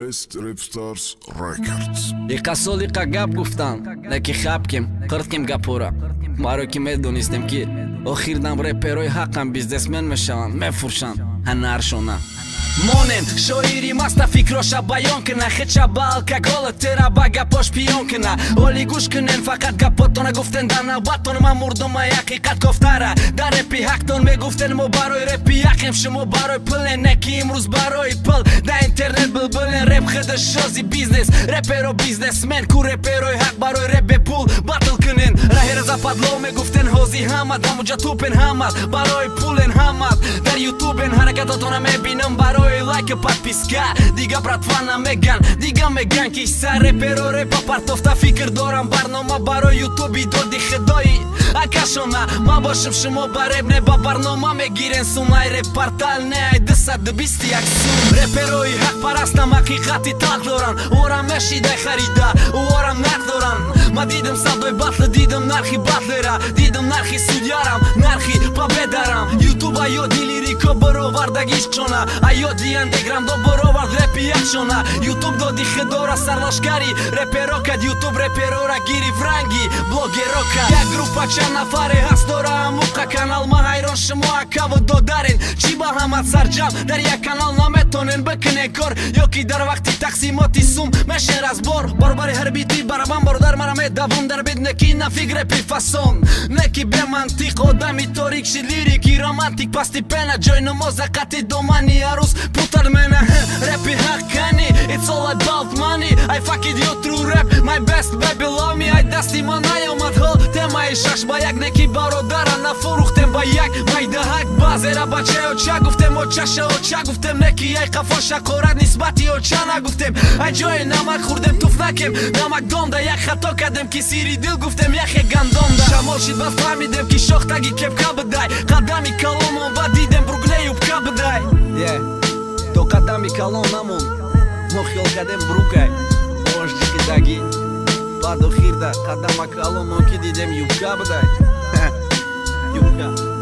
Best Stars Records. Иқа сол иқа гап гуфтан, не ки хапкем, қирткем гапора. Барое ки медонистем, ки охирдам реперои ҳаққам бизнесмен мешаванд, мефурӯшанд ҳанаршона. Монен шоири маста фикроша баён кина, хеча ба алкогола тера ба гапош пиён кина. Оли гӯш кунен, фақат гапотона гуфтен, дар навбатон ман мурдум, ай ҳақиқат кофтара. Дар репи ҳақтон мегуфтен, мо барои репи ҳақем, шумо барои пулен, не ки имрӯз барои пул дар интернет булбулен. Реп худаш шози бизнес, реперо бизнесмен ку, реперои ҳақ барои реп бепул батл кунен. Раҳера западло мегуфтен, ҳози ҳамад ҳамуҷа тупен, ҳамад барои пулен, ҳамад дар ютубен. Ҳаракатотона мебинам, барои лайк, подписка дига братва намеган, дига меган ки сар реперо репа партофта. Фикр дорам, барнома барои ютуби доди худои акашона ма бошам, шумо ба реп не, ба барнома мегирен сумай репортал не ай 221 сум. Реперои ҳақпарастам ҳақиқати талх доранд, орам мешидай харида, орам нақд доранд. Ма дидам савдои батл, дидам нархи батлера, дидам нархи судьярам, нархи победарам. Ютуба ёди лирико баровардагишчона, а ёди андеграундо баровард репи якшона. Ютуб доди худора сарлашкари реперо кад, ютуб реперора гирифт, ранги блогеро кад. Як группа чанд нафаре ҳаст, дора ҳамуқа канал. Ма ҳайрон, шумо акаву додарен, чӣ ба ҳамат сарҷам дар як канал наметонен бикунен кор, ё ки дар вақти тақсимоти сум мешен разбор. Баробари ҳарбити барабан бародар мара медавон дар бед, неки нафиг репи фасон, неки бемантиқ. Одами торик шид лирики романтик, постепенно ҷой намоза қати домани арӯз путар мена. Репи ҳақ кани, it's all about money. I fuck it you through rap, my best baby love me. Ай дасти ман наёмад ҳол темаи шаш ба як, неки бародара нафурӯхтем ба як майдаҳак. Баъзера бачаи оча гуфтем, очаша оча гуфтем, неки ай қафо шақорат нисбати оча нагуфтем. Ай ҷои намак хӯрдем, туф накем намакдонда, як хато кардем, ки сири дил гуфтем, яхе гандонда. Шамол шид, баъд фаҳмидем, ки шохтаги кепка бидай, қадами калонмон ба дидем брукле юбка бидай. То қадами калон намон, мо хиёл кардем брукай ошҷиқидаги, баъд охирда қадама калонмон ки дидем, юбка бидай, юбка.